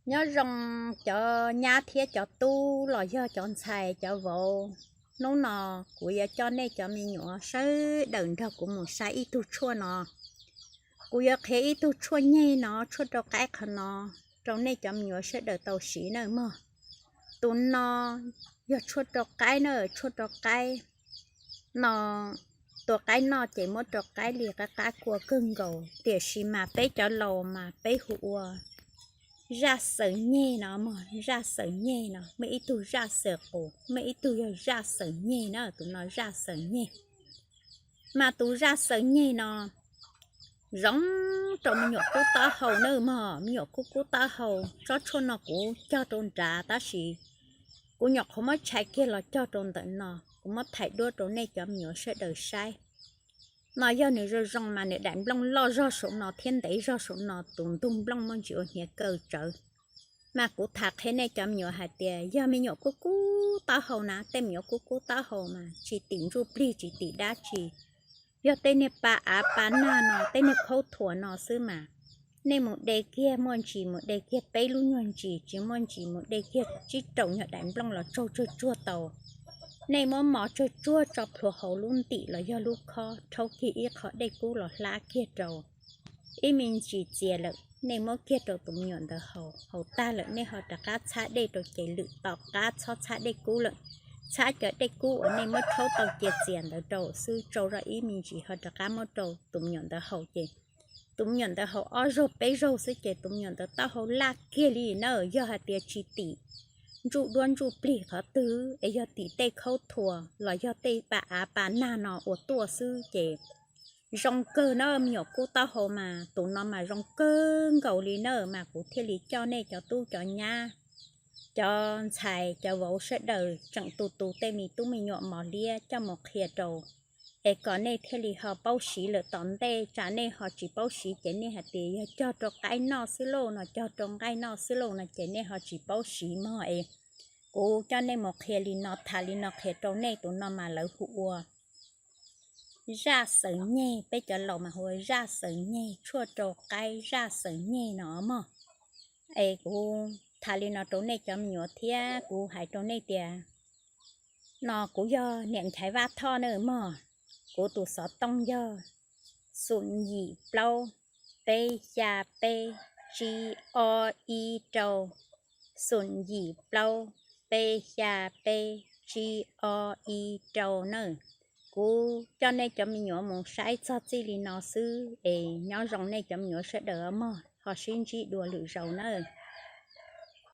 Nyob zoo cov nyab thiab cov tub los yog cov ntxhais cov vauv, hnub no kuv yuav coj nej cov me nyuam sawv daws nrog kuv mus saib ib tug tshuaj no. Kuv yuav qhia ib tug tshuaj nyeg no, tshuaj rau qaib qhov no, rau nej cov me nyuam sawv daws tau siv nawb mog. Tus no yog tshuaj rau qaib na, tshuaj rau qaib no, tua qaib noj ces muab rau qaib li qab qab kua kawg nkaus, tiam sis mas peb cov laus mas peb hu ua zaj xaws nyeg no mog. Zaj xaws nyeg no muaj ib tug zaj xaws qus, muaj ib tug yog zaj xaws nyeg na, tus no zaj xaws nyeg. Mas tus zaj xaws nyeg no zoo rau me nyuam kub taub hau nawb mog. Me nyuam kub kub taub hau, tsob tshuaj no kuv cog rau nrad tab sis kuv nyuam qhuav muab tshais kiag los cog rau ntawm no, kuv muab thaij duab rau nej cov me nyuam sawv daws saib. No yog nws zoo zoo mas nws daim nplooj loj zog saum no thiab ntev zog saum no, tus ntug nplooj muaj ntsis ua hniav kaw tsawv. Mas kuv tham qhia nej cov me nyuam hais tias yog me nyuam kub kub taub hau na, tej me nyuam kub kub taub hau mas tsis tim ntsuj plig tsis tim dab tsi. Yog tej niag pa av pa nag no, tej niag khaub thuas no xwb mas nej mus de kiag, muaj ntsis mus de kiag peb lub nyuag ntsis, tsis muaj ntsis mus de kiag tsib rau nyuag daim nplooj los tsaug tsuag tsuag tau. Nej muab mos tsuag tsuag tso plhuav hauv lub ntim los yog lub khob, rhaub kiag ib qho dej kub los hlab kiag rau. Ib me ntsis txias lawm nej muab kiag rau tus me nyuam ntawd haus, haus tag lawm nej ho rov qab txhab dej rau ces lwm tom qab txhob txhab dej kub lawm. Txhab cov dej kub uas nej muab rhaub tau cia txias ntawd rau xwb, tsau zog ib me ntsis ho rov qab muab rau tus me nyuam ntawd haus ces tus me nyuam ntawd haus ob zaug peb zaug xwb ces tus me nyuam ntawd taub hau laj kiag li na. Yog hais tias tsis tim ntsuj duab ntsuj plig qhov twg es yog tim tej khaub thuas los yog tej pa av pa nag no ua tuaj xwb ces zoo kawg na. Me nyuam kub taub hau mas tus no mas zoo kawg nkaus li na, mas kuv thiaj li coj nej cov tub cov nyab, cov ntxhais cov vauv sawv daws tseem tu tu tej me tub me nyuam mos liab coj mus qhia rau, es kom nej thiaj li ho paub siv lawm tom ntej, tsam nej ho tsis paub siv ces nej hais tias yog cog rau qaib noj xwb lauj no, cog rau nqaij noj xwb lauj no ces nej ho tsis paub siv mog es. Kuv coj nej mus qhia li no, tham li no qhia rau nej, tus no mas lawv hu ua zaj xaws nyeg, peb cov laus mas hu ua zaj xaws nyeg, tshuaj rau qaib zaj xaws nyeg no mog. Es kuv tham li no rau nej cov me nyuam thiab kuv hais rau nej tias no kuv yog niam Nchaiv Vaj Thoj na mog. Kuv tus xov tooj yog xoom yim plaub peb xya peb tsib ob ib rau, xoom yim plaub peb xya peb tsib ob ib rau na. Kuv coj nej cov me nyuam mus saib txog txij li no xwb es nyob zoo nej cov me nyuam sawv daws mog, ho sib ntsib dua lwm zaus na.